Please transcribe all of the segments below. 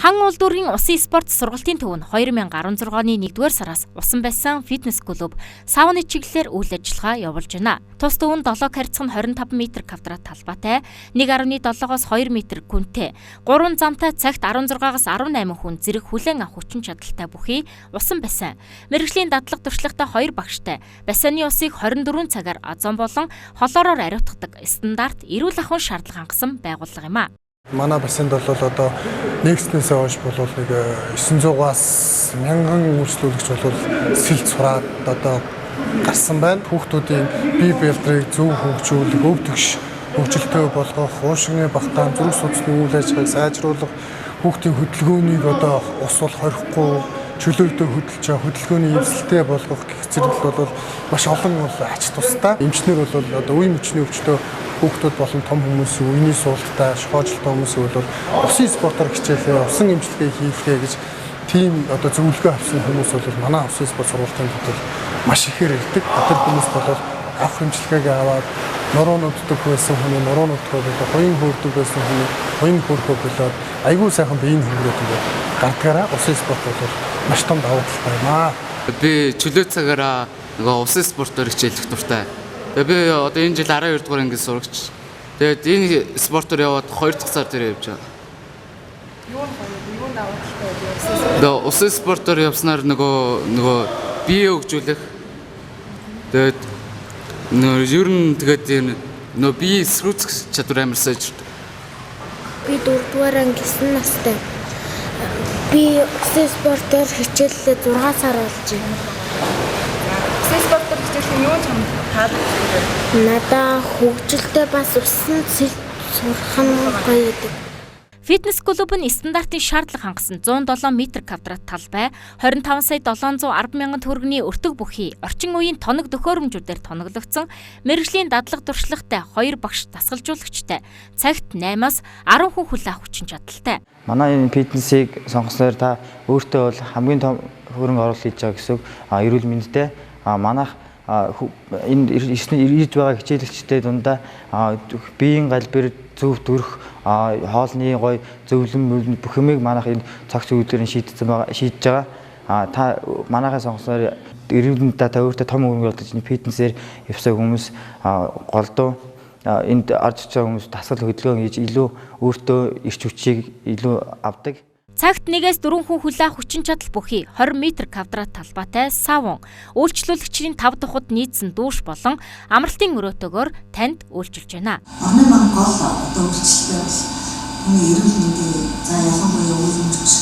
Хан Улдүүргийн усын спорт сургалтын төв нь 2016 оны 1-р сараас усан байсан фитнес клуб сауны чиглэлээр үйл ажиллагаа явуулж байна. Тус төв нь 7 харьцах нь 25 м квадрат талбайтай, 1.7-оос 2 м гүнтэй, 3 замтай цагт 16-аас 18 хүн зэрэг хүлээн авах хүчин чадалтай бүхий усан бассейн. Мэргэжлийн дадлага туршлагатай 2 багштай. Бассейны усыг 24 цагаар озон болон хлороор ариутгадаг стандарт эрүүл ахуйн шаардлага хангасан байгууллага юм а. Манай бассейнд бол одоо нэгснээсээ хойш бол нэг 900-аас 1000 үйлчлүүлэгч бол сэлт сураад одоо гарсан байна. Хүүхдүүдийн бие бэлдрийг зөв хөгжүүлэх, өв тэгш хөгжилтэй болгох, уушигны багтаан, зүрх судасны үйл ажиллагааг сайжруулах, хүүхдийн хөдөлгөөнийг одоо ус бол хорихгүй чөлөөтэй хөдөлж байгаа, хөдөлгөөний эвсэлтэй болгох гэх зэрэг бол маш олон бол ач тустай. Эмчнэр бол одоо үе мөчний өвчтөө хүүхдүүд болон том хүмүүсийн үений суулттай, шохоожилттой хүмүүсийг бол усын спортоор хичээлээ, усан эмчилгээ хийлгээ гэж тийм одоо зөвлөгөө авсан хүмүүс бол манай усын спорт сургалтын төв маш ихээр ирдэг. Тэр хүмүүс бол авах эмчилгээг аваад нуруу нүддэг байсан хүний нуруу нүдгөө болоо, хуян хөөрдөг байсан хүний хуян хөөрхөө болоод айгүй сайхан биеийн хөнгөрөөд ингээд гардгаараа усын спорт бол маш том давуу талтай юм аа. Би чөлөө цагаараа нөгөө усын спортоор хичээлэх дуртай. Тэгээ би одоо энэ жил 12 дугаар ангийн сурагч. Тэгээд энэ спортоор яваад 2 дахь сар дээр явж байгаа. Юу нь гоё вэ? Юу нь давуу талтай вэ? Усын спорт. Тэгээ усын спортоор явснаар нөгөө бие хөгжүүлэх. Тэгээд нөгөө ер нь тэгээд энэ нөгөө бие эсрүүцэх чадвар амар сайжирдаг. Би 4 дугаар анги 9 настай. Би усын спортоор хичээллээ 6 сар болж байна. Усын спортоор хичээлэх нь юу чамд таалагддаг вэ? Надаа хөгжилтэй бас усан сэлт сурах нь гоё гэдэг. Фитнес клуб нь стандартын шаардлага хангасан 107 м квадрат талбай, 25 сая 710 мянган төгрөгийн өртөг бүхий орчин үеийн тоног төхөөрөмжүүдээр тоноглогдсон мэргэжлийн дадлага туршлагатай 2 багш дасгалжуулагчтай цагт 8-аас 10 хүн хүлээн авах хүчин чадалтай. Манай энэ фитнесийг сонгосноор та өөртөө бол хамгийн том хөрөнгө оруулалт хийж байгаа гэсэн үг, эрүүл мэндтэй. Манайх энэ ирж байгаа хичээлэгчтэй дундаа биеийн галбир, зөв төрөх, хоолны гоё зөвлөм бүх юмыг манайх энэ цогц үйлдвэрийн шийдсэн байгаа, шийдэж байгаа. Та манайхаа сонгосноор эрүүл мэндтэй та өөртөө том хөрөнгө оруулалт хийж фитнесээр явсан хүмүүс голдуу энд орж иж байгаа хүмүүс дасгал хөдөлгөөн хийж илүү өөртөө эрч хүчийг илүү авдаг. Цагт 1-ээс 4 хүн хүлээн авах хүчин чадал бүхий 20 м квадрат талбайтай саун, үйлчлүүлэгчдийн 5 духад нийцсэн дүүш болон амралтын өрөөтэйгээр танд үйлчилж байна. Орны маань гол одоо үйлчлэлтэй бол хүний эрүүл мэндийн, за ялангуяа үе мөч,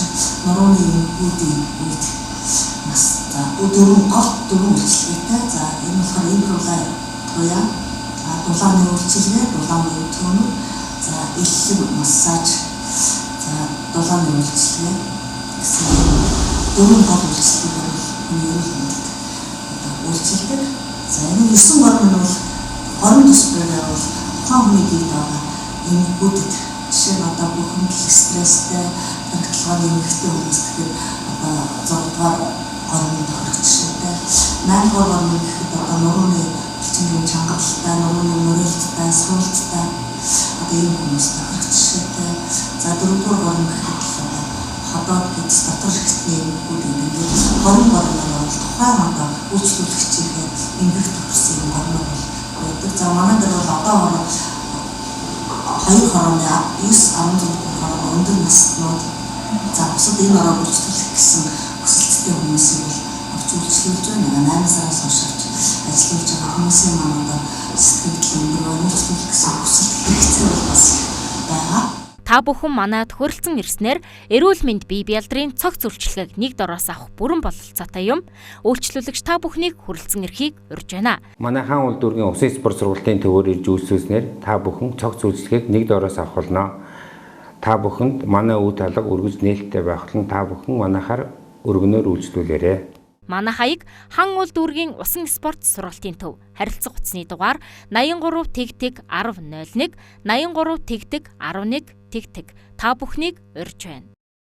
нурууны эмгэгүүдийн үед нас за дөрвөн гол дөрвөн үйлчилгээтэй. За энэ болохоор импрулай туяа, дулааны үйлчилгээ, дулаан буюу төөнөр, за эллэг массаж, за дулааны үйлчилгээ гэсэн дөрвөн гол үйлчилгээгээр бол хүний эрүүл мэндэд одоо үйлчилдэг. За энэ 9 горим нь бол горим төсвөрөөр бол тухайн хүний биед байгаа эмгэгүүдэд, жишээ нь одоо бухимдал, стресстэй, тархиталгааны эмгэгтэй хүмүүс гэхэд одоо 6 дугаар горим тохирох жишээтэй. 8 дугаар горим гэхэд одоо нурууны элчингийн чангалтай, нурууны мөрөлттэй, суулттай одоо ийм хүмүүс тохирох жишээтэй. За 4 дугаар горим гэхэд л одоо ходоод гэдэс дотор шигтний эмгэгүүд ингээд горим горимоор бол тухайн одоо үйлчлүүлэгчийнхээ эмгэг тохирсон юм горимоор бол байдаг. За манай дээр бол одоогоор 2 хорооны 9 16 дугаар хороо өндөр наснууд, за бусад энэ ороог үйлчлүүлэх гэсэн хүсэлттэй хүмүүсийг бол авч үйлчлүүлж байна. 8 сараас хойш авч ажиллуулж байгаа хүмүүсийн маань одоо сэтгэл өндөр үйлчлүүлэх гэсэн хүсэлт хэрэгцээ бол бас байгаа. Та бүхэн манад хүрэлцэн ирснээр эрүүл мэнд бие бялдрын цогц үйлчилгээг нэг дороос авах бүрэн бололцоотой юм. Үйлчлүүлэгч та бүхнийг хүрэлцэн ирэхийг урьж байна. Манай Хаан Улдүүргийн усын спорт сургалтын төвөөр ирж үйлчлүүлснээр та бүхэн цогц үйлчилгээг нэг дороос авах болно. Та бүхэнд манай үе талга өргөж нээлттэй байх болон та бүхэн манайхаар өргөнөөр үйлчлүүлээрэй. Манай хаяг Хан Улдүүргийн усан спорт сургалтын төв. Харилцах утасны дугаар 83 тэгтэг 10 01 83 тэгтэг 11 тэгтэг. Та бүхнийг урьж байна.